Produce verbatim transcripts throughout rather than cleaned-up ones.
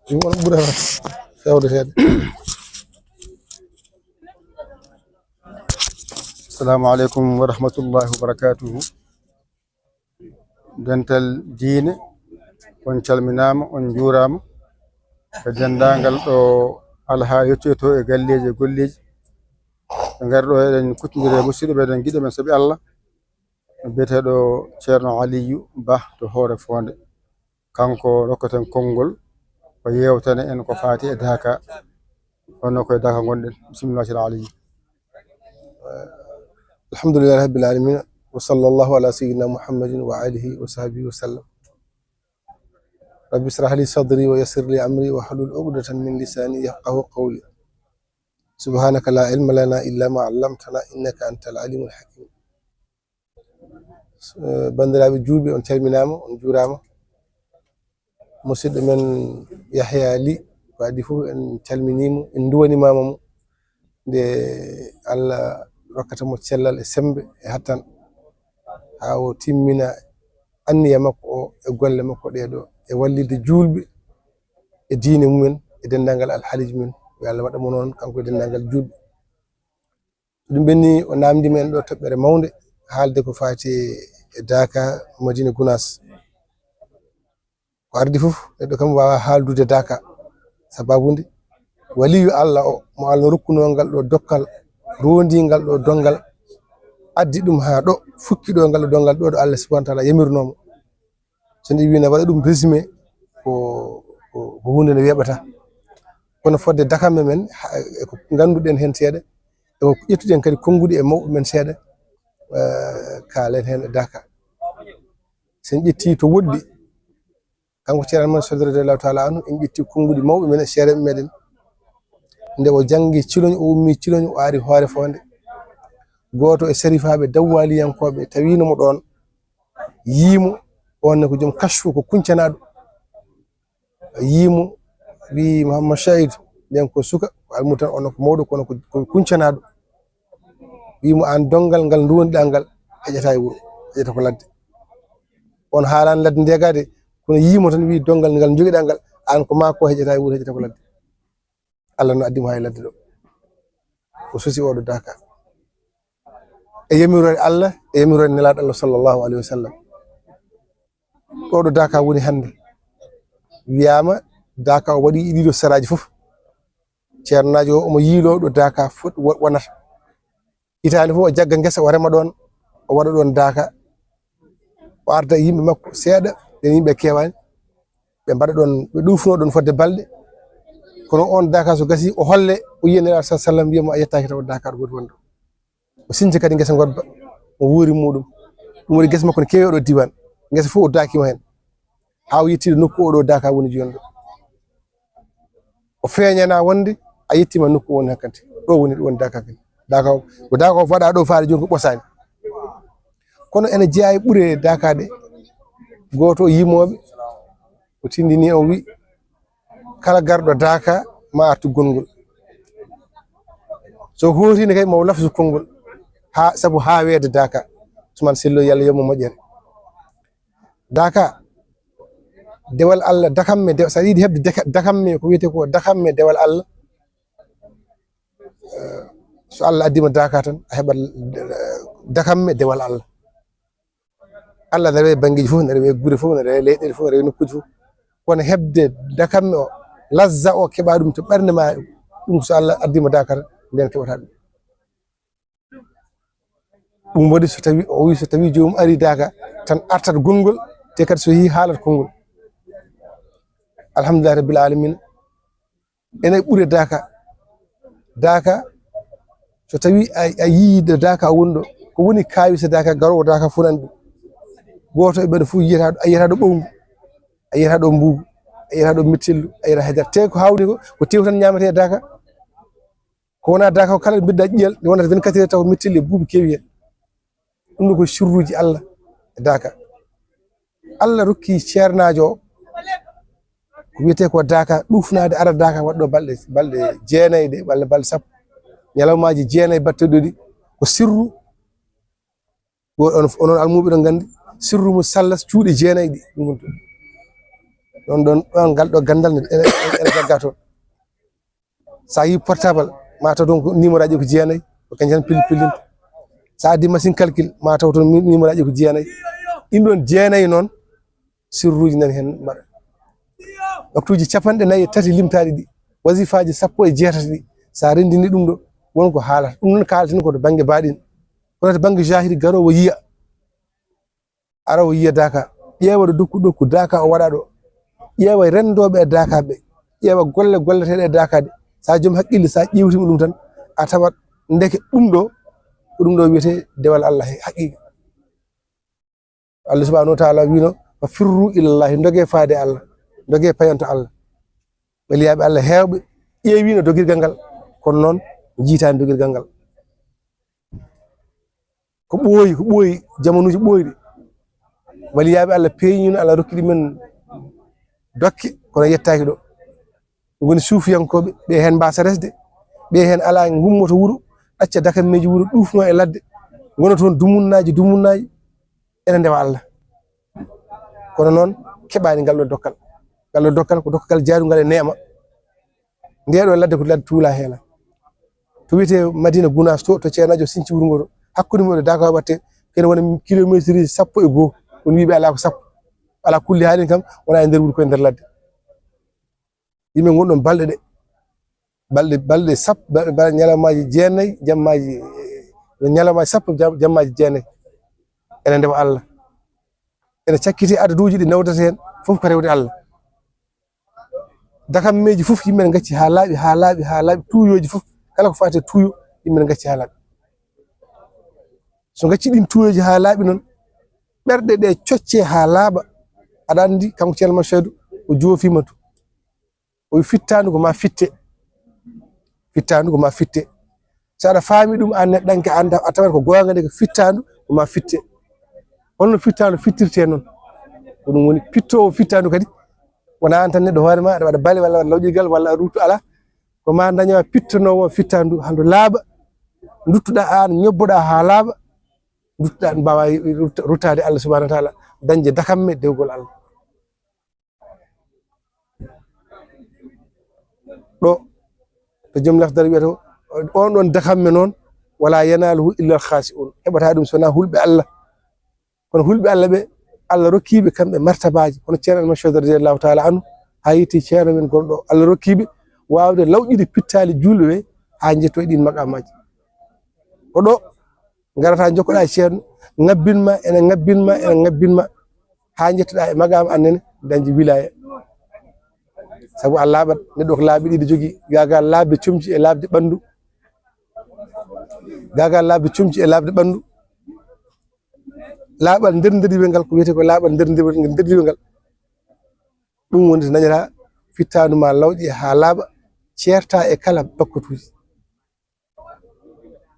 Ɗum on ɓurata fewde seeɗa. Assalamu aleykum wa rahmatullahi wa barakatuhu. Dental diine, on calminaama, on njuuraama. E denndaangal ɗo alhaa yettoyto e galleeji e golleeji. Ɓe ngari ɗo, eɗen kuccondiri e musidɓe, eɗen ngiɗi men sabi Allah. Biyeteeɗo Ceerno Aliyu Bah to Hoore Foonde. Kanko rokkaten konngol, o yeewtana en ko faati e Daaka. Kono koye Daaka ngonɗen. Bisimilla, Ceerno Aliyu. Alhamdulillahi rabbil alamina, wa sallallahu ala sayyidina Muhammadin wa alihi wa sahbihi wa sallam. Rabbi israh li sadri wa yassir li amri wa hlul uqdatan min lisani yafqahu qawli. Subhanaka la ilma lana illa ma allamtana innaka antal alimul hakim. Eh, banndiraaɓe juulɓe, on calminaama, on njuuraama. Musidɗo men Yahya Ly, ko adii fof en calminii mo, en nduwanimaama mo. Nde Allah rokkata mo cellal e semmbe e hattan, haa o timmina anniya makko o e golle makko ɗee ɗo, e wallitde juulɓe e diine mumen, e denndaangal alhaaliiji mumen. Yo Allah waɗa mo noon, kanko e denndaangal juulɓe. Ɗum ɓenni o naamndi men ɗo toɓɓere mawnde, haalde ko faati e Daaka, Madina Gunaas. Ko ardi fof, neɗɗo kam waawa haaldude Daaka. Sababu nde, waliyu Allah o, mo Allah rokkunoo ngal ɗo dokkal, roondii ngal ɗo donngal, addi ɗum haa ɗo, fukki ɗo ngal ɗo donngal ɗo, ɗo Allah subhanahu wa taala yamirnoo mo. So en ƴeewi ne waɗa ɗum résumé, ko, ko, ko huunde nde weeɓata. Kono fodde dakamme men, ha, e ko ngannduɗen heen seeɗa, e ko ƴettuɗen kadi konnguɗi e mawɓe men seeɗa, eh, kaalen heen e Daaka. So en ƴetti to woɗɗi, kanko Ceerno Ahmadu Sodre radiyallahu taala anhu, en ƴetti konnguɗi mawɓe men e seeɗa meɗen. Nde o janngi Ciloñ, o ummi Ciloñ, o ari Hoore Foonde. Gooto e sarifaaɓe dawwaliyankooɓe tawiino mo ɗoon, yii mo, on ne ko joom kashfu, ko kuncanaaɗo. Yii mo, wii, "Muhammad Shaidu, nden ko suka, ko almutan, on ko mawɗo, kono ko, ko kuncanaaɗo." Wii mo, "Aan donngal ngal nduwoniɗaa ngal, heƴataa e wuro, heƴata ko ladde." On haalaani ladde ndeegaa de, kono yii mo tan, wii, "Donngal ngal njogiɗaa ngal, aan ko maa ko heƴataa e wuro, heƴata ko ladde." Allah no addi mo haa e ladde ɗo. O sosi oɗo Daaka. E yamiroore Allah, e yamiroore Nelaaɗo Allah sallallahu alayhi wa sallam. Ɗo ɗo Daaka woni hannde. Wiyaama Daaka o waɗi ɗiɗo saraaji fof. Ceernaajo o omo yiiloo ɗo Daaka fot-, wo-, wonata. Hitaande fof o jagga ngesa, o rema ɗoon, o waɗa ɗoon Daaka. O arda e yimɓe makko seeɗa, ɓen yimɓe keewaani. Ɓe mbaɗa ɗoon, ɓe ɗuufnoo ɗoon fodde balɗe. Kono oon Daaka so gasii, o holle, o yiya Nelaaɗo sallallaahu alayhi wa sallam, wiya mo, "A yettaaki taw Daaka ɗo woni wonde." O sinci kadi ngesa ngodba, o wuuri muuɗum. Ɗum waɗi ngesa makko ne keewi oɗo diiwaan. Ngesa fof o daakiima heen. Haa o yettii ɗo nokku oɗo Daaka woni jooni ɗo. O feeñana wonde a yettiima nokku woni hakkante. Ɗo woni, ɗo woni Daaka kadi. Daaka o, ko Daaka o faɗa ɗo faade jooni ko ɓosaani. Kono ene jeyaa e ɓure Daaka ɗe. Gooto e yimooɓe, o tindini, o wi, "Kala garɗo Daaka, ma artu gonngol. So hootini kay, ma o laftu konngol. Haa, sabu haa weede Daaka." Usmaan Sello, Yalla yoɓ mo moƴƴere. Daaka, dewal Allah, dakamme, de-, so aɗa yiɗi heɓde deka-, dakamme, ko wiyetee ko dakamme dewal Allah. Eh, so Allah addii ma Daaka tan, a heɓat, eh, dakamme dewal Allah. Allah ne rewe banngeeji fof, ne rewe gure fof, ne rewe leyɗeele fof, ne rewe nokkuuji fof. Kono heɓde dakamme o, lazza o, keɓa ɗum to ɓernde ma, ɗum so Allah addii ma Daaka tan, nden keɓata ɗum. Ɗum waɗi so tawi, o wi so tawi joomum ari Daaka tan artat gonngol, te kadi so yehi haalat konngol. Alhamdulillahi rabbil alamina. Ene ɓure Daaka. Daaka, so tawi a, a yii ɗo Daaka woni ɗo, ko woni kaawisa Daaka, garoowo Daaka fof nani ɗum. Gooto e ɓeɗo fof yiyata ɗo, a yiyata ɗo ɓowngu, a yiyata ɗo mbuugu, a yiyata ɗo mettellu, a yiyata haydara. Te ko hawni ko, ko tew tan ñaamete e Daaka. Ko wona Daaka ko kala mbiɗɗa ƴiyal, nde wonata vingt-quatre heures taw mettelli e buubi keewi heen. Ɗum ɗo ko sirruuji Allah e Daaka. Allah rokki ceernaajo o, ko wiyetee ko Daaka, ɗuufnaade ara Daaka waɗɗo balɗe, balɗe jeenayi ɗe, walla balɗe sappo. Ñalawmaaji jeenayi batteɗo ɗi, ko sirru. Wo-, on, onon almuuɓe ɗon nganndi, sirru mo sallas cuuɗi jeenayi ɗi, ɗum woni toon. Ɗon, ɗon, ɗon, ngal ɗo ganndal ne, ene, ene, ene jagga toon. So a yii portable, ma taw toon ko numéro aji ko jeenayi, ko kañum tan pilli pillinta. So a addi machine calcul, ma taw toon mi-, numéro aji ko jeenayi. Ɗin ɗon jeenayi noon, sirruuji nani heen mbaɗa. Waktuuji capanɗe nayi e tati limtaaɗi ɗi, wasifaaji sappo e jeetati ɗi, so a renndini ɗum ɗo, won ko haalata. Ɗum noon kaalten ko to bannge baaɗin. Kono to bannge jahiri garoowo yiya. Ara o yiya daaka, ƴeewa ɗo dokku, dokku daaka o waɗa ɗo, ƴeewa renndooɓe e daakaaɓe, ƴeewa golle golleteeɗe e daakaaɗe. So a joom haqqille, so a ƴeewtima ɗum tan, a tawat ndeke ɗum ɗo, ko ɗum ɗo wiyetee dewal Allah he haqiiqa. Allah subhanahu wa taala wiino, "Fa firru ilallahi," ndogee faade Allah, ndogee payanto Allah. Waliyaaɓe Allah heewɓe ƴeewiino dogirgal ngal, kono noon njiitaani dogirgal ngal. Ko ɓooyi, ko ɓooyi, jamanuuji ɓooyɗi. Waliyaaɓe Allah peeñiino, Allah rokki ɗumen dokke, kono yettaaki ɗo. Ngoni suufiyankooɓe, ɓe heen mbaasa resde, ɓe heen alaa ngummoto wuro, ɗacca dakammeeji wuro, ɗuufno e ladde, ngona toon dumunnaaji, dumunnaaji, ene ndewa Allah. Kono noon, keɓaani ngal ɗo dokkal. Ngal ɗo dokkal ko dokkal jaarungal e neema. Nde ɗo ladde ko ladde tuula heela. To wiyetee Madina Gunaas to, to ceenaajo Sinci wuro ngo to, hakkunde mum e Daaka waɗte, kene wona kilomeeteruuji sappo e goo. On wiyi ɓe alaa ko sappo. Alaa kulli haalin kam, wona e nder wuro, koye nder ladde. Yimɓe ngon ɗon balɗe ɗe. Balɗe, balɗe sappo, balɗe, balɗe ñalawmaaji jeenayi, jammaaji, eh, ñalawmaaji sappo, jam-, jammaaji jeenayi. Ene ndewa Allah. Ene cakkiti adaduuji ɗi nawdata heen, fof ko rewde Allah. Dakammeeji fof yimɓe ne ngacci haa laaɓi, haa laaɓi, haa laaɓi, tuuyooji fof, kala ko faati e tuuyo, yimɓe ne ngacci haa laaɓi. So ngacci ɗin tuuyooji haa laaɓi noon, ɓerɗe ɗe coccee haa laaɓa. Aɗa anndi, kanko Ceerno Machadu, o joofiima to. O wi, "Fittaandu ko ma fitte." Fittaandu ko ma fitte. So aɗa faami ɗum, aan neɗɗanke, aan ta-, a tawat ko goonga de, ko fittaandu ko ma fitte. Holno fittaandu fittirtee noon? Ko ɗum woni pittoowo fittaandu kadi. Wonaa aan tan neɗɗo hoore ma, aɗa waɗa bale walla waɗa lawƴirgal walla aɗa ruttu, alaa. Ko ma daña pittanoowo fittaandu haa ndu laaɓa. Nduttuɗaa aan, ñobboɗaa haa laaɓa. Nduttuɗaa, mbaawa rutta-, ruttaade Allah subhanahu wa taala, dañde dakamme dewgol Allah. Ɗo, to joom Lahdari wiyata, on ɗon dakamme noon, "Wala yanaaluhu illa al-khaashi'uun." Heɓata ɗum so wonaa hulɓe Allah. Kono hulɓe Allah ɓe, Allah rokkiiɓe kamɓe martabaaji. Hono Ceerno Almashhad radiyallahu taala anhu, haa yetti Ceerno men gonɗo, Allah rokkiiɓe waawde lawƴude pittaali juulɓe ɓe, haa njettoya ɗiin maqaamaaji. Ko ɗo ngarata, njokkoɗaa e Ceerno, ŋabbin ma, ene ŋabbin ma, ene ŋabbin ma, haa njettoɗaa e maqaama an nene, dañde wilaaya. Sabu a laaɓat, neɗɗo ko laabi ɗiɗi jogii, gaagaa laaɓde comci e laaɓde ɓanndu. Gaagaa laaɓde comci e laaɓde ɓanndu. Laaɓal nder nderdiwel ngal, ko wiyetee ko laaɓal nder nderdiwel, nder nderdiwel ngal. Ɗum woni to dañataa fittaandu ma lawƴe haa laaɓa, ceertaa e kala bakkatuuji.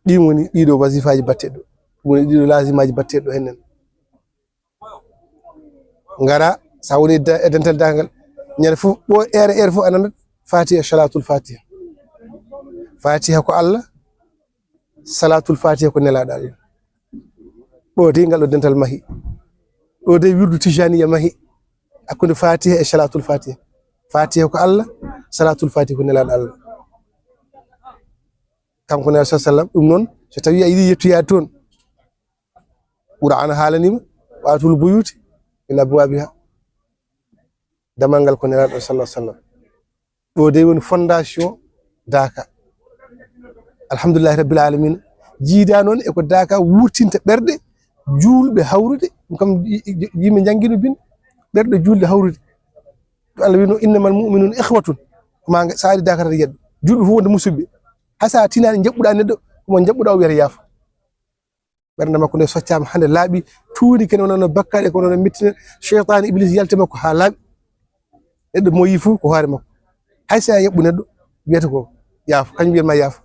Ɗin woni ɗiɗo wasifaaji batteɗo. Ɗum woni ɗiɗo laazimaaji batteɗo henen. Ngara, sa woni de-, e dental dagal, ñande fof, ɓo ere, ere fof a nanat Fatiha, Salatul Fatiha. Fatiha ko Allah, Salatul Fatiha ko Nelaaɗo Allah. Ɗo dey ngal ɗo dental mahi. Ɗo dey wirdu Tijaniya mahi. Hakkunde Fatiha e Salatul Fatiha. Fatiha ko Allah, Salatul Fatiha ko Nelaaɗo Allah. Kanko Nelaaɗo sallallahu alaihi wasallam, ɗum noon, so tawi a yiɗi yettoyaade toon, Qur'aana haalaniima, "Wa atul buyuti min abwabiha." Damal ngal ko Nelaaɗo sallallahu alaihi wasallam. Ɗo dey woni fondation Daaka. Alhamdulillahi Rabbil Alamina. Jiida noon e ko Daaka wurtinta ɓerɗe juulɓe hawrude. Ɗum kam yi-, yi-, yimɓe njanngino bin, ɓerɗe juulɓe hawrude. To Allah wino, "Innamal mu'minuna ikhwatun." Ko ma nga-, sa ari Daaka tan yeddo. Juulɓe fof wonde musidɓe. Hay sa tinaani, njaɓɓuɗaa neɗɗo, ko mo njaɓɓuɗaa o wiyata yaafo. Ɓernde makko nde soccaama, hande laaɓi, tuuni kene wonano bakkaɗe, ko wonano mettina, seytaane Iblis yalti makko haa laaɓi. Neɗɗo mo yii fof ko hoore makko. Hay so a yaɓɓu neɗɗo, wiyata ko yaafo, kañum wiyat ma yaafo.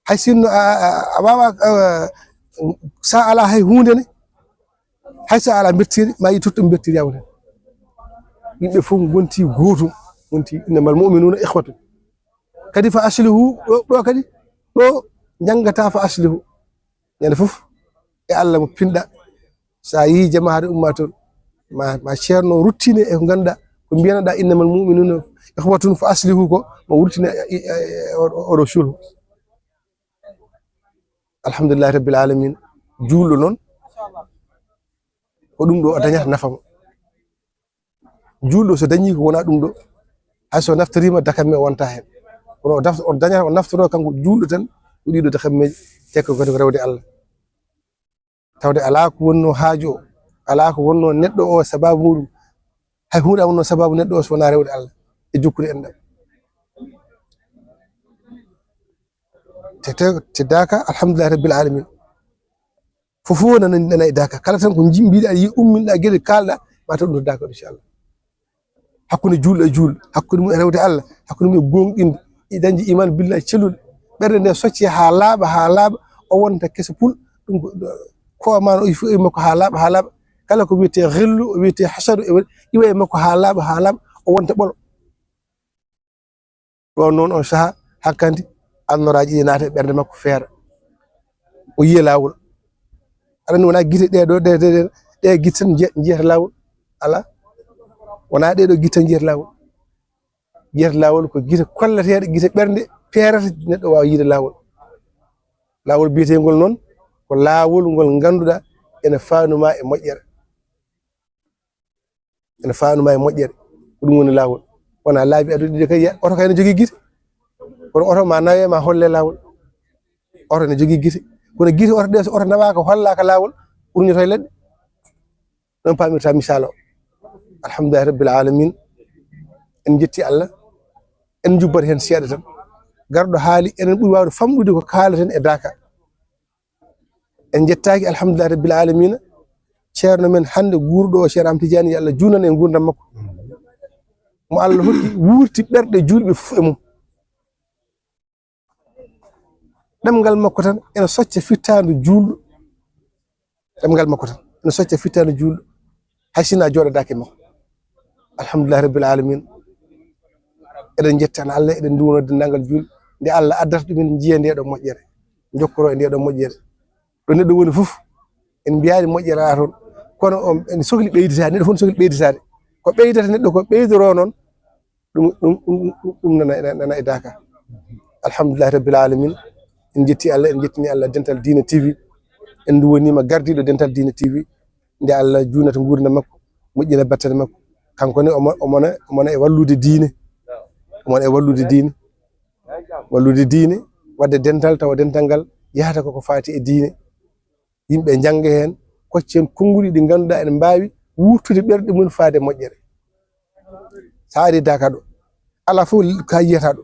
Hay sinno a, a, a waawa, a, sa alaa hay huunde ne, hay so a alaa mbettiri, ma yi totti mbettiri yawta. Yimɓe fof ngonti gootum, ngonti innamal mu'minuna ikhwatun. Kadi fa aslihu, ɗo, ɗo kadi, ɗo njanngata fa aslihu. Ñande fof, e Allah mo pinɗa. Sa yii jamaare ummaatoon, Ma, ma ceerno ruttine e ko ngannduɗaa, ko mbiyanaɗaa innamal mu'minuna ikhwatun fa aslihu ko, mo ruttine e, e, e, o, o, oɗo sulhu. Alhamdulillahi rabbil alamin. Juulɗo noon, ko ɗum ɗo o dañata nafa mo. Juulɗo so dañii ko wona ɗum ɗo, hay so naftoriima dakamme o wonta heen. Kono o daf-, o dañata, o naftoroo kanko juulɗo tan, ko ɗiɗo dakam meji, te ko kadi ko rewde Allah. Tawde alaa ko wonnoo haaju o, alaa ko wonnoo neɗɗo o sabaabu muɗum. Hay huunde wonnoo sabaabu neɗɗo o so wonaa rewde Allah e jokkude enɗam. Te, te, te daaka, alhamdulillahi rabbil alamin. Fof fof nana, nana e daaka. Kala tan ko jim-, mbiɗa yi umminɗa geɗe kalɗa, ma taw ɗum to daaka, inchallah. Hakkunde juulɗo e juulɗo, hakkunde mum e rewde Allah, hakkunde mum e gooŋɗinde, e dañde iman billahi celluɗo. Ɓernde nde socce haa laaɓa, haa laaɓa, o wonta keso pul, ɗum ko, ko ma o iwi makko haa laaɓa, haa laaɓa. Kala ko wiyetee xillu, o wiyetee hasadu, e iwa e makko haa laaɓa, haa laaɓa, o wonta ɓolo. Ɗoon noon on saha, hakkandi, annoraaji ɗi naata e ɓernde makko feera. O yiya laawol. Aɗa anndi wonaa gite ɗee ɗo, ɗe, ɗe, ɗe, ɗe gite tan njiya-, njiyata laawol. Alaa. Wonaa ɗee ɗo gite tan njiyata laawol. Njiyata laawol ko gite kolleteeɗe, gite ɓernde peerata neɗɗo waawa yiide laawol. Laawol biyeteengol noon ko laawol ngol ngannduɗaa ene faanuma e moƴƴere. Ene faanuma e moƴƴere. Ko ɗum woni laawol. Wonaa laabi aduna ɗiɗi kay, oto kay ne jogii gite. Kono oto ma nawe ma holle laawol. Oto ne jogii gite. Kono gite oto ɗe, so oto nawaaka, hollaaka laawol, ɓurñoto e leɗɗe. Noon paamirta misaal o. Alhamdulillahi rabbil alamin. En njetti Allah. En njubbat heen seeɗa tan. Garɗo haali, enen ɓuri waawde famɗude ko kaalaten e daaka. En njettaaki, alhamdulillahi rabbil alamina. Ceerno men hannde guurɗo o, Ceerno Am Tijaani, yo Allah juunan en nguurndam makko. Mo Allah hokki wuurti ɓerɗe juulɓe fof e mum. Ɗemngal makko tan ene socca fittaandu juulɗo. Ɗemngal makko tan ene socca fittaandu juulɗo. Hay sinno a jooɗodaaki e makko. Alhamdulillahi rabbil alamin. Eɗen njettana Allah, eɗen nduwano denndaangal juulɓe. Nde Allah addata ɗumen, njiya nde ɗo moƴƴere. Njokkoro e nde ɗo moƴƴere. Ɗo neɗɗo woni fof, en mbiyaani moƴƴere alaa toon. Kono on, en sokli ɓeyditaade, neɗɗo fof ne sokli ɓeyditaade. Ko ɓeydata neɗɗo ko ɓeydoroo noon, ɗum, ɗum, ɗum, ɗum, ɗum nana, nana, nana e daaka. Alhamdulillahi rabbil alamin. En njetti Allah, en njettini Allah Dental Diine T V. En nduwaniima gardiiɗo Dental Diine T V. Nde Allah juunata nguurndam makko, moƴƴina battane makko. Kanko ne omo, omona, omona e wallude diine. Omona e wallude diine. Wallude diine, waɗde dental, tawa dental ngal yahata koko faati e diine. Yimɓe njannga heen, kocca heen konnguɗi ɗi ngannduɗaa ene mbaawi wuurtude ɓerɗe mum faade moƴƴere. So a ari Daaka ɗo, alaa fof ka yiyata ɗo.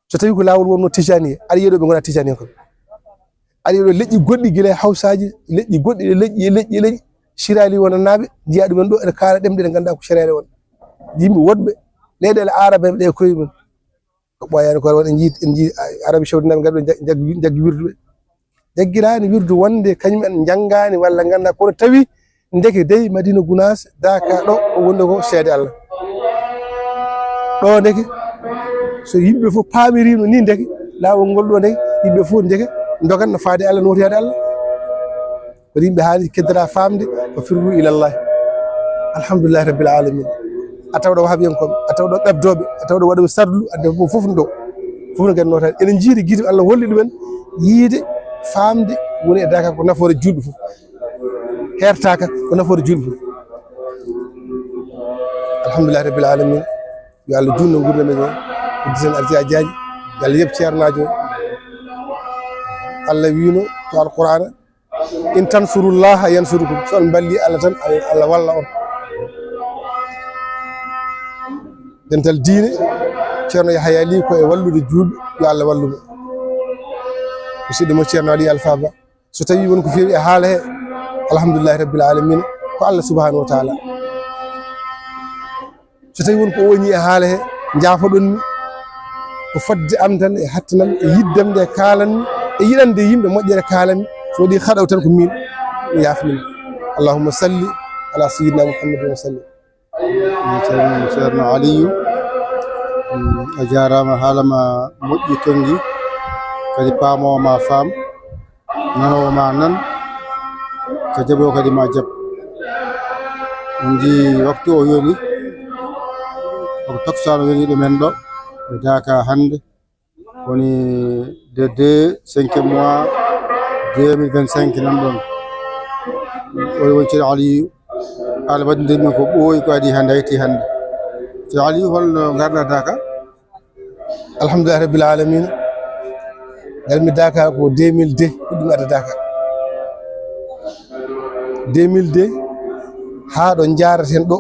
So tawii ko laawol wonnoo Tijaniya, aɗa yiya ɗo ɓe ngonaa Tijaniya kon. Aɗa yiya ɗo leƴƴi goɗɗi gila e Hawsaaji, leƴƴi goɗɗi, leƴƴi, leƴƴi, leƴƴi. Siraali wonanaaɓe, njiyaa ɗumen ɗo, ene kaala ɗemɗe ɗe ngannduɗaa ko seraale won. Yimɓe woɗɓe, leyɗeele Aarabe ɓe ɗe koye mum. Ko ɓooyaani ko waɗi, en njii, en njii Arabi Saudi naaɓe ngarɓe jag-, jag-, jaggi wirdu ɓe. Jaggiraani wirdu wonde kañum en njanngaani walla nganndaa, kono tawi ndeke dey Madina Gunaas, Daaka ɗo o wonde ko seede Allah. Ɗo ndeke, so yimɓe fof paamiriino ni ndeke, laawol ngol ɗo ndeke, yimɓe fof ndeke ndogan no faade Allah, no woti yaade Allah. Ko yimɓe haani keddora faamde, ko firru ilallah. Alhamdulillahi rabbil alamin. A tawɗo wahabiyankooɓe, a tawɗo ɓeddooɓe, a tawɗo waɗooɓe sarlu, adde fof fof ɗo. Fof no gannoo tan. Ene njiiri gite Allah holli ɗumen yiide, faamde, woni e Daaka ko nafoore juulɓe fof. Heertaaka ko nafoore juulɓe fof. Alhamdulillahi rabbil alamin. Yo Allah juutnu nguurndam men o, udditen arjaaji, yo Allah yoɓ ceernaajo o. Allah wiino to Alqur'aana, "In tansurullaha yansurukum." So on mballii Allah tan, Allah, Allah walla on. Dental diine, Ceerno Yahaya Ly ko e wallude juulɓe, yo Allah wallu mo. Musidɗo mo Ceerno Ali Alfa Ba. So tawii won ko feewi e haala he, alhamdulillahi rabbil alamina, ko Allah subhanahu wa taala. So tawii won ko o woni e haala he, njaafoɗon mi. Ko fodde am tan e hattanam e yiddam nde kaalan mi, e yiɗande yimɓe moƴƴere kaalan mi. So waɗi haɗaw tan ko min, mi yaafnima. Allahumma salli ala sayyidina Muhammadin wa sallim. Mi calmini Ceerno Aliyu. Mm, a jaaraama, haala ma moƴƴi, tonngi, kadi paamoowo ma faam, nanoowo ma nan, ko jaɓoowo kadi ma jaɓ. On njii waktu o yoni, ko takkusaan o yoni ɗo men ɗo, e Daaka hannde. Woni de deux, cinq mois, deux mille vingt-cinq nan ɗon. O woni Ceerno Aliyu, haala waɗde min ko ɓooyi ko adii hannde, hayti hannde. Ceerno Aliyu, holno ngarɗaa Daaka? Alhamdulillahi rabbil alamin. Ngarmi Daaka ko deux mille deux, puɗɗimi arde Daaka. Deux mille deux, haa ɗo njaaraten ɗo,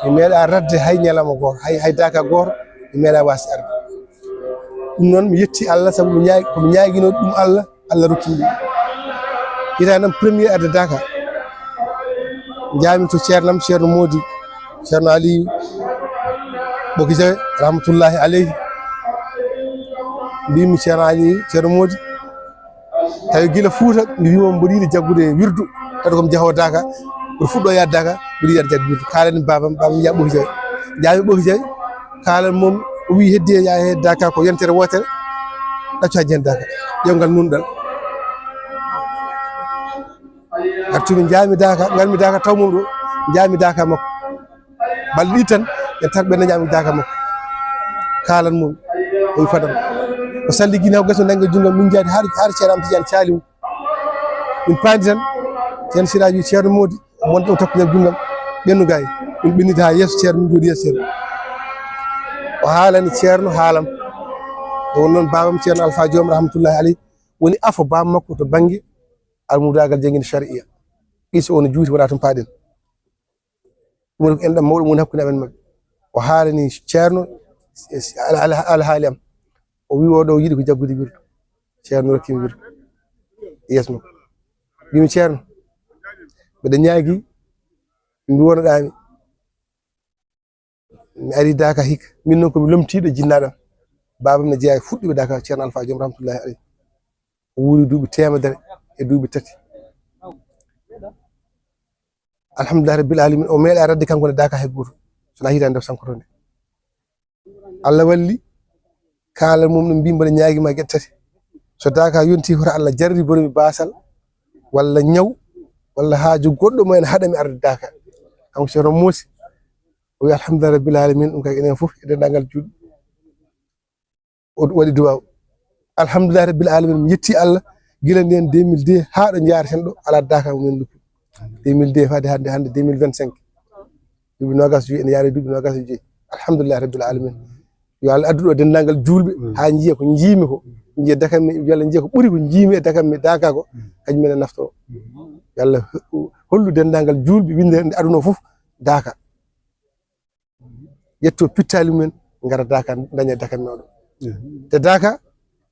mi meeɗa radde hay ñalawma gooto, hay, hay Daaka gooto, mi meeɗa waasde arde. Ɗum noon, mi yetti Allah, sabu mi ñaag-, ko mi ñaaginoo ɗum Allah, Allah rokki mi ɗum. Hitaande am premier arde Daaka, njaami to ceernam, Ceerno Moodi, Ceerno Aliyu Ɓoki Jawe, rahmatullahi aleyhi. Mbimi Ceerno Aliyu, Ceerno Moodi, tawi gila Fuuta, mi wimo mboɗo yiɗi jaggude wirdu, tawi ko mi jahoowo Daaka, mboɗo fuɗɗo yaade Daaka, mboɗo yiɗi yaade jaggude wirdu. Kaalani baabam, baabam wiya Ɓoki Jawe. Njaami Ɓoki Jawe, kaalan mum, o wi heddi e yaa he Daaka ko yontere wootere, ɗaccu hajji hen Daaka. Ƴeew ngal nunɗal. Artumi njaami Daaka, ngarmi Daaka taw mum ɗo, njaami Daaka makko. Balɗe ɗiɗi tan, en tar ɓe njaami Daaka makko. Kaalan mum, o wi fadam. O salli gine o gasi o nanngi junngo, min njaadi har, har Ceerno am Tijaan caali mum. Min paandi tan, Ceerno Siraaji wi Ceerno Moodi, wonde o takku nder junngam, ɓennu gaay. Min ɓenniti haa yeeso Ceerno, min njooɗi yeeso Ceerno. O haalani Ceerno haalam. O woni noon baabam Ceerno Alfa Joom, rahmatullahi aleyh, woni afo baaba makko to bannge almudaagal jannginde sariya. Ɓiy so wona juuti, wona toon paaɗen. Ɗum woni ko enɗam mawɗo mum hakkunde amen maɓɓe. O haalani Ceerno, e, ala, ala, alhaali am. O wi oɗo yiɗi ko jaggude wirdu. Ceerno rokki mi wirdu. Yeeso makko. Mbimi, "Ceerno, mbeɗa ñaagi, mbi wonoɗaami. Mi ari Daaka hikka. Min noon ko mi lomtiiɗo jinnaaɗo am." Baabam ne jeyaa e fuɗɗuɓe Daaka, Ceerno Alfa Joom, rahmatullahi aleyh. O wuuri duuɓi teemedere e duuɓi tati. Alhamdulillahi rabbil alamin, o meeɗa radde kanko ne Daaka hay gooto. So na hitaande nde o sankoto nde. Allah walli, kaalan mum no mbi mbaɗa ñaagi ma geɗe tati. So Daaka yonti, hoto Allah jarriboro mi baasal, walla ñaw, walla haaju goɗɗo mo en haɗa mi arde Daaka. Kanko Ceerno Moosi, o wi, "Alhamdulillahi rabbil alamin, ɗum kay enen fof e denndaangal juulɓe." O waɗi duwaaw. Alhamdulillahi rabbil alamin, mi yetti Allah, gila nden deux mille deux haa ɗo njaareten ɗo, alaa Daaka mo min luppi. Deux mille deux faade hannde, hannde deux mille vingt-cinq. Duuɓi noogaas e joyi, ene yaari duuɓi noogaas e joyi. Alhamdulillahi rabbil alamin. Yo Allah addu ɗo denndaangal juulɓe, haa njiya ko njiimi ko, njiya Daaka mi, yo Allah njiya ko ɓuri ko njiimi e Daaka mi, Daaka ko, kañum en e naftoro. Yo Allah hollu denndaangal juulɓe, winnde nde aduna o fof, Daaka. Ƴetto pittaali mumen, ngara Daaka, daña Daaka mawɗo. Te Daaka,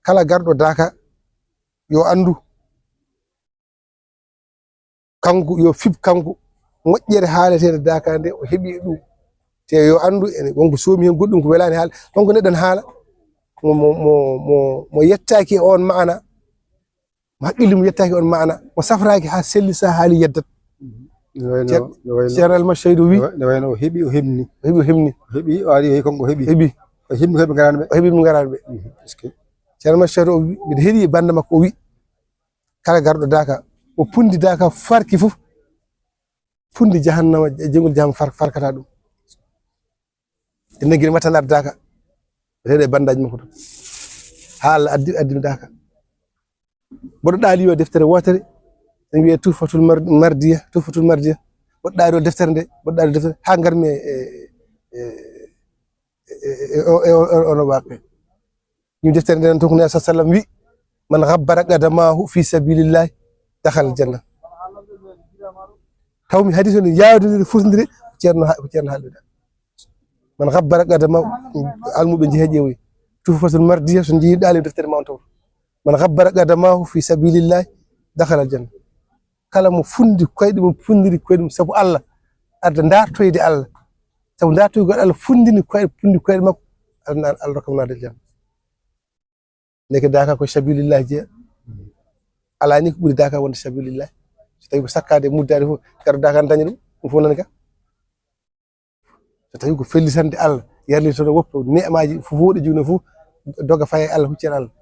kala garɗo Daaka, yo anndu, kanko, yo fib kanko, moƴƴere haaleteende Daaka nde, o heɓi e ɗum. Te yo anndu, ene won ko soomi heen, goɗɗum ko welaani haala. Ɗon ko neɗɗo ne haala, mo, mo, mo, mo, mo yettaaki e oon maana, mo haqqille mum yettaaki on maana, mo safraaki haa selli, so haali yeddat. No wayno, Ceer-, no wayno, Ceerno Almasi Saydu wi, no wa-, no wayno o heɓi, o heɓni. O heɓi, o heɓni. O heɓi, o ari, o heɓi kanko o heɓi. Heɓi. O heɓni ko heɓe ngaraani ɓe. O heɓi mo ngaraani ɓe. Mhm. Est-ce que? Ceerno Almasi Saydu o wi, mbiɗa heɗi e bannde makko, o wi, "Kala garɗo Daaka, o pundi Daaka farki fof, pundi jahannama, e jeyngol jahannama far-, farkata ɗum." Ene gila matan arde Daaka, reeɗe e banndaji makko to. Haa Allah addi, addimi Daaka. Mboɗo ɗaali yo deftere wootere, ene wiyee Tuhfatul Mar-, Mardiya, Tuhfatul Mardiya. Mboɗo ɗaali o deftere nde, mboɗo ɗaali o deftere, haa ngarmi e, e, e, e, e, o, e, o, e, ono waaqe. Ɗum deftere nde noon, to ko Nulaaɗo sallam wi, "Man ghabbara qadamahu fi sabilillahi dakhala aljanna." Taw mi hadis o ne yaawdiri, fotondiri, ko Ceerno ha-, ko Ceerno haaldude. "Man ghabbara qadamahu", almuɓe njehe ƴeewoyi. Tuhfatul Mardiya, so njehi ɗaali deftere ma on taw. "Man ghabbara qadamahu fi sabilillahi dakhala aljanna." Kala mo fundi koyɗe mum, fundiri koyɗe mum sabu Allah, adda dartoyde Allah. Sabu dartoygol Allah fundini koyɗe, fundi koyɗe makko, Allah, Allah rokka mo naade aljanna. Ndeke Daaka ko sabilillahi jeeya. Alaa ni ko ɓuri Daaka wonde sabilillahi. So tawi ko sakkaade e muddaade fof, kadi Daaka ne daña ɗum, ɗum fof nani ka. So tawi ko fellitande Allah, yarlitoɗo woppa ne'maaji fof, wooɗi jogno fof, doga faye Allah, huccere Allah.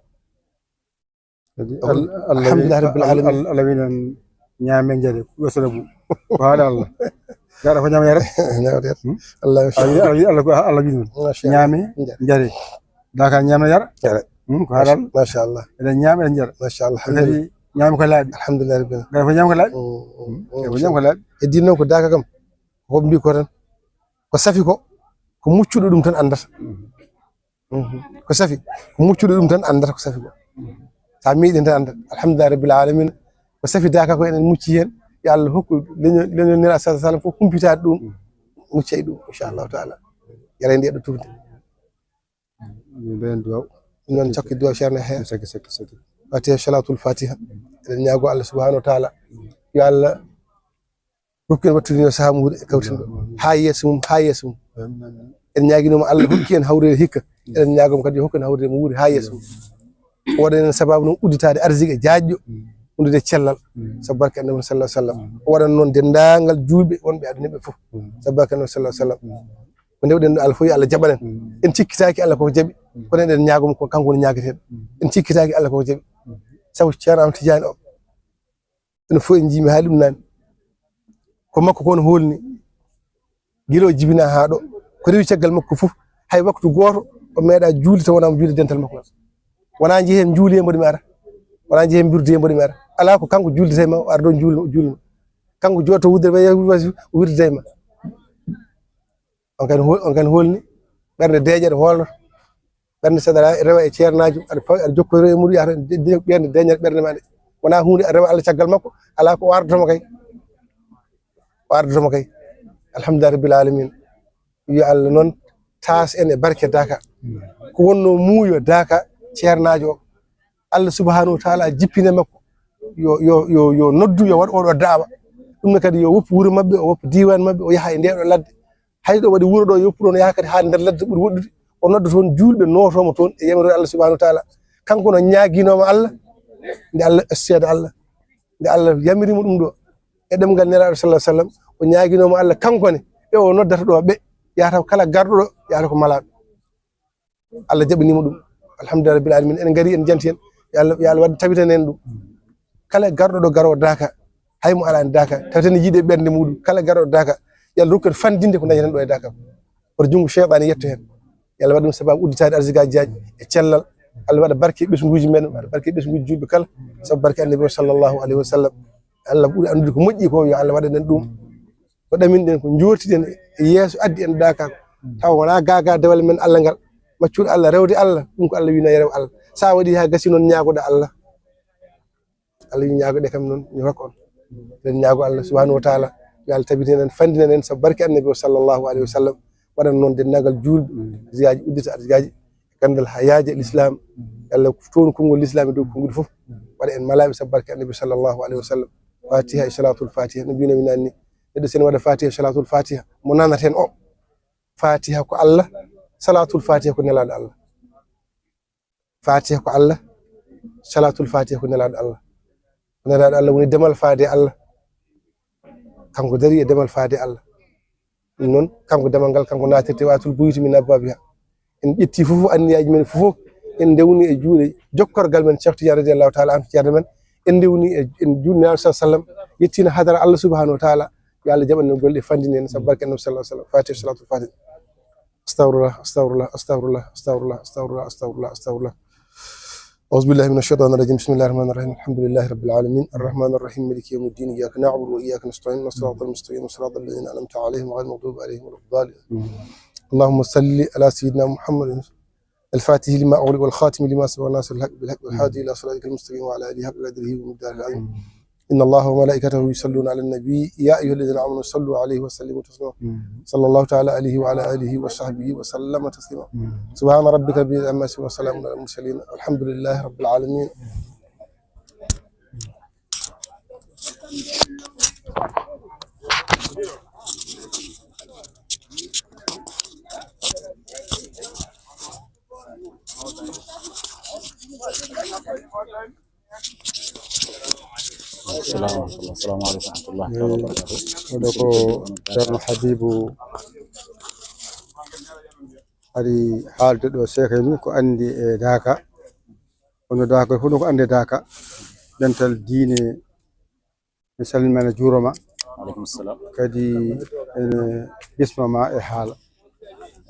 Kadi Al-, Allah wi-, Alhamdulillahi rabbil alamin. Al-, Allah wi noon, "Ñaame njaɗe, ko ɓe soda bu." Ko haɗa Allah. Gara ko ñaama yara. Ñaama yara. Hmm? Allah, Allah, Allah ko Allah wi'i ɗum. Masha Allah. Ñaame, njare. Njare. Daka ñaama yara. Njare. Hmm, ko halal. Masha Allah. Eɗen ñaama, eɗen njara. Masha Allah. Kadi ñaama ko laaɓi. Alhamdulillah rabbil alamin. Gara ko ñaama ko laaɓi. Hmm, hmm, hmm. Gara ko ñaama ko laaɓi. E diine noon ko daka kam. Ko mbi ko tan. Ko safi ko, ko muccuɗo ɗum tan anndata. Mhm. Ko safi, ko muccuɗo ɗum tan anndata ko safi ko. Sa miiɗi tan anndata. Alhamdulillah rabbil alamin. Ko safi daka ko enen mucci heen. Yo Allah hokku leño-, leñonira sallallahu alaihi wasallam fof humpitaade ɗum. Mucca e ɗum, inchallahu taala. Yara ndi ɗo tufde. Min mbaɗen duwaw. Ɗum noon cakki duwaw Ceerno Yahya. Sakki, sakki, sakki. Fatiha, salatul Fatiha. Eɗen ñaago Allah subhanahu wa taala. Yo Allah rokku en wattude no sahaa muuɗum e kawtinɗo. Haa yeeso mum, haa yeeso mum. Amin, amin. En ñaaginoma Allah hokki en hawreede hikka. Eɗen ñaagoma kadi yo hokku en hawreede mo wuuri haa yeeso mum. O waɗan en sababu noon udditaade arsike jaajɗo, mm, wondude cellal. Mm. Sabu barke Annabi sallallahu alaihi wasallam. Mm. O waɗan noon denndaangal juulɓe wonɓe aduna ɓe fof. Mm. Sabu barke Annabi sallallahu alaihi wasallam. Mm. Ko ndewɗen ɗo Allah fof yo Allah jaɓan en. Mm. En cikkitaaki Allah koko jaɓi. Mm. Kono eɗen ñaagoma ko kanko woni ñaageteeɗo. Mm. En cikkitaaki Allah koko jaɓi. Mm. Sabu Ceerno Ahmad Tidiane o, enen fof en njiimi haali ɗum naane. Ko makko ko on hoolni. Gila o jibina haa ɗo. Ko rewi caggal makko fof. Hay waktu gooto o meeɗa juulde taw wonaa mo juulde dental makko ngal. Wonaa njehen njuuli e mboɗo mi ara. Wonaa njehen mbirdu e mboɗo mi ara. Alaa ko kanko juuldata e ma, o ara ɗo juul-, juulma. Kanko jooto wuddere ma, o wirdata e ma. On kadi hol-, on kadi holni ɓernde deeƴere hoolnoto. Ɓernde saɗa rewa e ceernaajo, aɗa fawi, aɗa jokkoyro e muɗum, yahata de-, de-, ɓernde deeƴere ɓernde ma nde. Wonaa huunde a rewa Allah caggal makko, alaa ko o ardotoma kay. O ardotoma kay. Alhamdulillah rabbil alamin. Yo Allah noon taas en e barke daka. Ko wonno muuyo daka ceernaajo o. Allah subhanahu wa taala jippine makko. Yo, yo, yo, yo noddu, yo waɗ oɗo da'wa. Ɗum ne kadi yo woppu wuro maɓɓe, o woppu diiwaan maɓɓe, o yaha e ndeeɗo ladde. Hay ɗo waɗi wuro ɗo, yo woppu ɗon, yaha kadi haa nder ladde ɓuri woɗɗude. O nodda toon juulɓe, nootooma toon e yamiroore Allah subhanahu wa taala. Kanko no ñaaginoma Allah, nde Allah, seeda Allah, nde Allah yamirimo ɗum ɗo e ɗemngal Nelaaɗo sallallahu alaihi wasallam, o ñaaginoma Allah kanko ne, ɓe o noddata ɗo ɓe, yahata kala garɗo ɗo, yahata ko malaaɗo. Allah jaɓanima ɗum. Alhamdulillah rabbil alamin. En ngari, en janti hen. Yo Allah, yo Allah waɗ tabitana en ɗum. Kala garɗo ɗo garowo daka, hay mo alani daka, tawten ne yiiɗe ɓernde muɗum. Kala garɗo daka, yo Allah rokku en fandinde ko dañeten ɗo e daka. Koto junngo seytaane yetto hen. Yo Allah waɗ ɗum sababu udditaade arsikaji e cellal. Allah waɗa barke e ɓesnguuji men, waɗa barke e ɓesnguuji juulɓe kala. Sabu barke Annabi o sallallahu alaihi wasallam. Allah ɓuri anndude ko moƴƴi ko, yo Allah waɗan en ɗum. Ko ɗaminɗen, ko joortiɗen e yeeso addi en daka. Tawa wonaa gaga dewal men Allah ngal. Maccuɗo Allah, rewde Allah, ɗum ko Allah wino e rew Allah. Sa waɗi ha gasi noon, ñaagoɗa Allah. Allah wi ñaagoɗe kam noon, mi hokka on. Eɗen ñaago Allah subhanahu wa taala, yo Allah tabitin en, fandina en sabu barke Annabi o sallallahu alaihi wasallam. Waɗan noon denndaangal juulɓe, ziyaji uddita, ziyaji gandal ha yaaja l'islam. Yo Allah toon konngol l'islam e dow konguɗi fof. Waɗa en malaaɓe sabu barke Annabi sallallahu alaihi wasallam. Fatiha e salatul Fatiha, no mbinomi naane ni. Neɗɗo sen waɗa Fatiha e salatul Fatiha, mo nanata hen o. Fatiha ko Allah, salatul Fatiha ko Nelaaɗo Allah. Fatiha ko Allah, salatul Fatiha ko Nelaaɗo Allah. Ko Nelaaɗo Allah woni demal faade Allah. Kanko dari e demal faade Allah. Ɗum noon, kanko demal ngal, kanko naatirte waatul buyuti min abwaabiha. En ƴetti fof anniyaaji men fof, en ndewni e juuɗe jokkorgal men Cheikh Tidiane radiyallahu taala anhu, ceerno men. En ndewni e, en juulni Nelaaɗo sallallahu alaihi wasallam, yettina hadara Allah subhanahu wa taala. Yo Allah jaɓan en golle, fandini en sabu barke Annabi sallallahu alaihi wasallam. Fatiha, salatul Fatiha. Astaghfirullah, astaghfirullah, astaghfirullah, astaghfirullah, astaghfirullah, astaghfirullah, astaghfirullah. أعوذ بالله من الشيطان الرجيم. بسم الله الرحمن الرحيم. الحمد لله رب العالمين. الرحمن الرحيم. مالك يوم الدين. إياك نعبد وإياك نستعين. صراط المستقيم. صراط الذين أنعمت عليهم غير المغضوب عليهم ولا الضالين. اللهم صل على سيدنا محمد الفاتح لما أغلق والخاتم لما سبق ناصر الحق بالحق والهادي إلى صراطك المستقيم وعلى آله حق قدره ومقداره العظيم. إن الله وملائكته يصلون على النبي، يا أيها الذين آمنوا صلوا عليه وسلموا تسليما. صلى الله تعالى عليه وعلى آله وصحبه وسلم تسليما. سبحان ربك رب العزة عما يصفون وسلام على المرسلين والحمد لله رب العالمين. Assalamu alaikum. Assalamu alaikum warahmatullahi taala wabarakatuh. Oɗo ko Ceerno Habibu ari haalde ɗo, seekay mum ko andi e daaka. Kono daaka fof ko andi e daaka. Dental diine, mi salmina, juuroma. Aleykum salam. Kadi ene bismama e haala.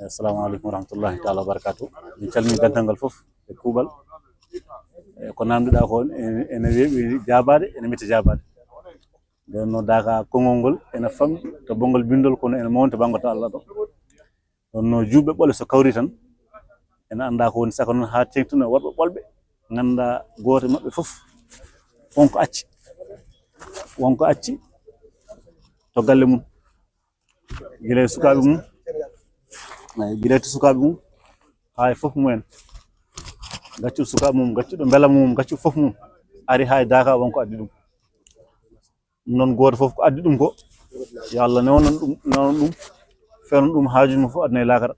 Assalamu aleykum wa rahmatullahi taala wa barakatuh. Min calmini dental ngal fof e kuuɓal. E ko namdiɗa ko ene, ene weeɓi jaabaade, ene metti jaabaade. Nden no daaka konngol ngol ene famɗi to banngal binndol, kono ene mawni to banngal to Allah ɗo. Ɗon no juulɓe ɓole so kawri tan, ene annda ko woni saka noon haa teeŋtino e worɓe ɓolɓe, ngannda gooto e maɓɓe fof wonko acci. Wonko acci to galle mum. Gila e sukaaɓe mum, eyi, gila e sukaaɓe mum, haa e fof mumen. Gaccuɗo sukaaɓe mum, gaccuɗo mbela mum, gaccuɗo fof mum, ari haa e daaka wonko addi ɗum. Ɗum noon gooto fof ko addi ɗum ko, yo Allah newnan ɗum, newnan ɗum, fewnan ɗum haajuuji mum fof aduna e laakara.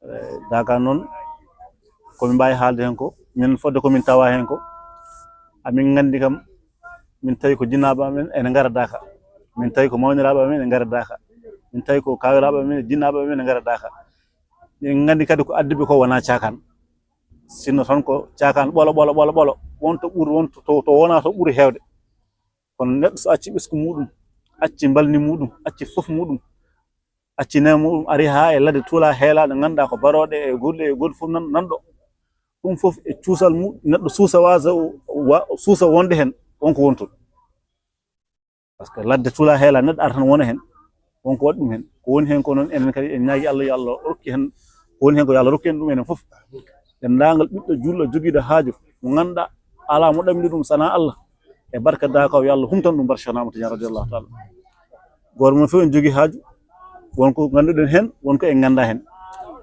Eh, daaka noon, ko min mbaawi haalde heen ko, minen fodde ko min tawa heen ko, amin nganndi kam, min tawi ko jinnaaɓe amen ene ngara daaka, min tawi ko mawniraaɓe amen ene ngara daaka, min tawi ko kaawiraaɓe amen, jinnaaɓe amen ene ngara daaka. Min nganndi kadi ko addiɓe ko wonaa caakaan, sinno tan ko caakaan ɓolo, ɓolo, ɓolo, ɓolo, won to ɓuri, won to, to, to wonaa to ɓuri heewde. Kono neɗɗo so acci ɓesngu muɗum, acci mbalndi muɗum, acci fof muɗum, acci neema muɗum, ari haa e ladde tuula heelaaɗe, ngannduɗaa ko barooɗe e golle e golle fof nan-, nanɗo. Ɗum fof e cuusal mum, neɗɗo suusa waasa, wa-, suusa wonde heen, wonko woni toon. Par ce que ladde tuula heelaa, neɗɗo ara tan wona heen, wonko waɗi ɗum heen. Ko woni heen ko noon, enen kadi en ñaagi Allah, yo Allah rokki heen, ko woni heen ko yo Allah rokki en ɗum enen fof. Denndaangal ɓiɗɗo juulɗo jogiiɗo haaju, mo ngannduɗaa alaa mo ɗamini ɗum sanaa Allah, e barka daaka o, yo Allah humtan ɗum barka Cheikh Ahmad Tidiane radiyallahu taala. Gooto mum fof en jogii haaju, won ko ngannduɗen heen, won ko en nganndaa heen.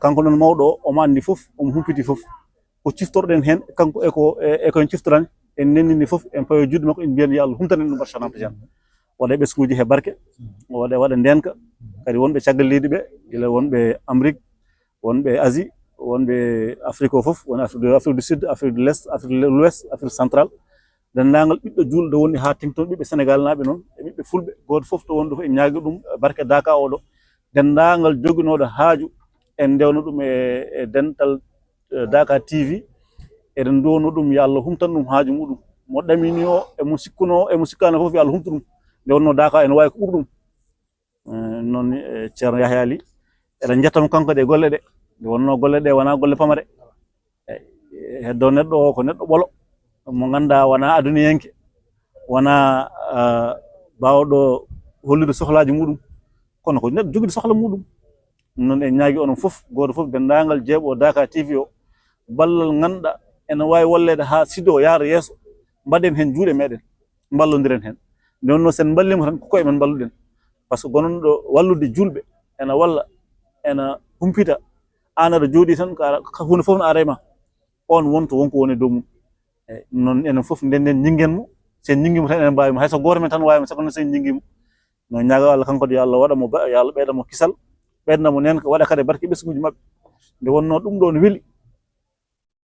Kanko noon mawɗo o, omo anndi fof, omo humpiti fof. Ko ciftorɗen heen, kanko e ko, e, e ko en ciftorani, en nennini fof, en pawi juuɗe makko, en mbiyan yo Allah humtan en ɗum barka Cheikh Ahmad Tidiane. Waɗa ɓesnguuji he barke, waɗa, waɗa ndeenka, kadi wonɓe caggal leydi ɓe, gila wonɓe Amérique, wonɓe Asie, wonɓe Afrique o fof, won Afrique de, Afrique du Sud, Afrique de l'Est, Afrique de l'Ouest, Afrique centrale. Denndaangal ɓiɗɗo juulɗo woni haa teeŋti toon, ɓiɓɓe Senegaal naaɓe noon, e ɓiɓɓe fulɓe, gooto fof to wonɗo fof, en ñaagi ɗum, e barke daaka oɗo. Denndaangal joginooɗo haaju en ndewna ɗum e, e dental, e Daaka T V, eɗen nduwano ɗum, yo Allah humtan ɗum haaju muɗum. Mo ɗamini o, e mo sikkuno o, e mo sikkaano fof, yo Allah humtu ɗum. Nde wonno Daaka ene waawi ko ɓuri ɗum. Eh, noon, eh, Ceerno Yahya Ly, eɗen njettamo kanko ɗe golle ɗe. Nde wonno golle ɗe wonaa golle pamare. Eh, heddo neɗɗo o ko neɗɗo ɓolo, mo ngannduɗaa wonaa aduniyanke, wonaa, ah, baawɗo hollude sohlaaji muɗum, kono ko neɗɗo jogiiɗo sohla muɗum. Ɗum noon en ñaagi onon fof, gooto fof, denndaangal jeeɓo Daaka T V o, ballal ngannduɗaa ene waawi walleede haa site o yaara yeeso, mbaɗen heen juuɗe meɗen, mballondiren heen. Nde wonno sen mballima tan, ko koye men mballuɗen. Par ce que gonanɗo wallude juulɓe, ene walla, ene humpita, aan aɗa jooɗii tan, ko ara, ko huunde fof no ara e ma. On wonto wonko woni e dow mum. Eyi, ɗum noon enen fof ndenden ñinngen mo. Sen ñinngi mo tan enen mbaawi mo. Hay so gooto men tan waawi mo, sabu noon sen ñinngi mo. No ñaago Allah kanko de, yo Allah waɗa mo ba-, yo Allah ɓeyda mo kisal, ɓeyda mo neenka, waɗa kadi barke ɓesnguuji maɓɓe. Nde wonno ɗum ɗo no weli.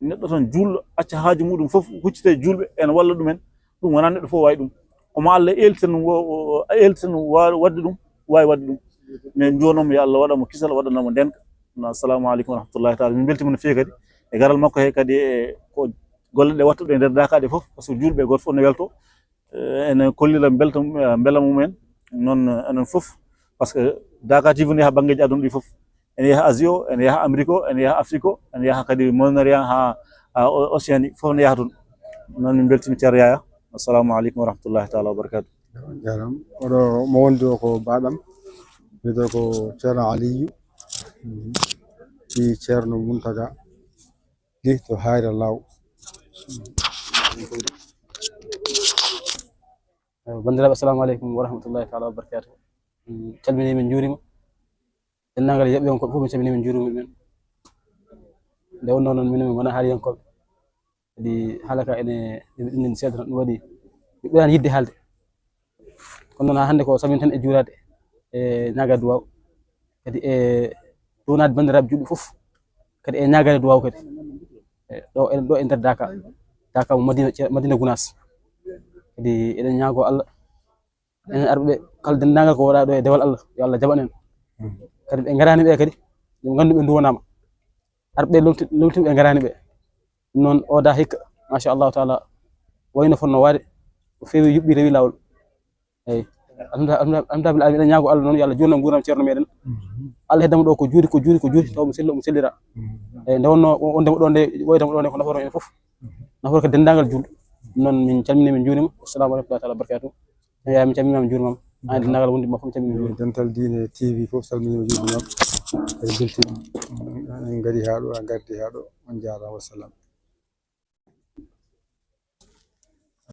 Neɗɗo tan juulɗo, acca haaju muɗum fof, huccita e juulɓe, ene walla ɗumen. Ɗum wonaa neɗɗo fof waawi ɗum. Ko mo Allah eelti tan wo-, wo-, eelti tan wa-, waɗde ɗum, waawi waɗde ɗum. Min njuwanoo mo, yo Allah waɗa mo kisal, waɗana mo ndeenka. No, assalamu aleykum wa rahmatullahi taala. Min mbeltiima no feewi kadi e garal makko he kadi e ko golle ɗe waɗtuɗe e nder Daaka ɗe fof, par ce que juulɓe gooto fof no welto. Eh, ene kollira mbelta mum, eh, mbela mumen. Noon, eh, enen fof, par ce que Daaka T V ne yaha banngeeji aduna ɗi fof. Ene yaha Asie o, ene yaha Amérique o, ene yaha Afrique o, ene yaha kadi Moyen-Orient, haa, haa O-, Océanie, fof ne yaha toon. Noon min mbeltiima Ceerno Yaya. Assalamu aleykum wa rahmatullahi taala wa barakatuh. Jaaraama. Oɗo mo wondi o ko baɗam. Wiyetee ko Ceerno Aliyu. Ɓii Ceerno Muntaga. Ɗi to Hayra Law. Ewa, banndiraaɓe, assalamu aleykum wa rahmatullahi taala wa barakatuh. Min calminii, min njuuriima. Denndaangal yeɓɓe on ko fof, min calminii, min njuuriima ɗumen. Nde wonnoo noon, minen min ngonaa haaliyankooɓe. Kadi haala ka ene, ene ɗum seeɗa tan, ɗum waɗi mi ɓuraani yiɗde haalde. Kono noon, haa hannde ko salminde tan e juuraade, e ñaagaade duwaaw. Kadi e duwanaade banndiraaɓe juulɓe fof. Kadi e ñaagaade duwaaw kadi. E ɗo, eɗen ɗo e nder Daaka. Daaka mo Madina, Madina Gunaas. Kadi eɗen ñaagoo Allah, enen arɓe ɓe, kala denndaangal ko waɗaa ɗo e dewal Allah, yo Allah jaɓan en. Kadi ɓe ngaraani ɓe kadi, yo nganndu ɓe nduwanaama. Arɓe ɓe lomti-, lomtiiɓe ɓe ngaraani ɓe. Ɗum noon, o da hikka, machallahu taala, wayno fotnoo waade, o feewi, yuɓɓi, rewi laawol. Eyi. Alhamdulillah, alhamdulillah, alhamdulillah, eɗen ñaago Allah noon, yo Allah juutno nguurndam ceerno meɗen. Allah heddamo ɗo ko juuti, ko juuti, ko juuti, taw mo selli, mo sellira. Eyi, nde wonno o-, on ndema ɗo nde, wayi tama ɗo nde ko nafoore en fof. Nafoore ko denndaangal juulɗo. Noon min calminii, min njuuriima. Assalamu aleykum wa rahmatullahi taala wa barakatuh. Eyi, min calminii ma, min njuuriima ma. An e denndaangal wondiɓɓe ma fof, min calminii, min njuuriima. Eyi, dental diine T V fof salminii ma, juuriima ma. Eɗen mbeltii. En ngari haa ɗo, a ngardi haa ɗo. On njaaraama, wassalam.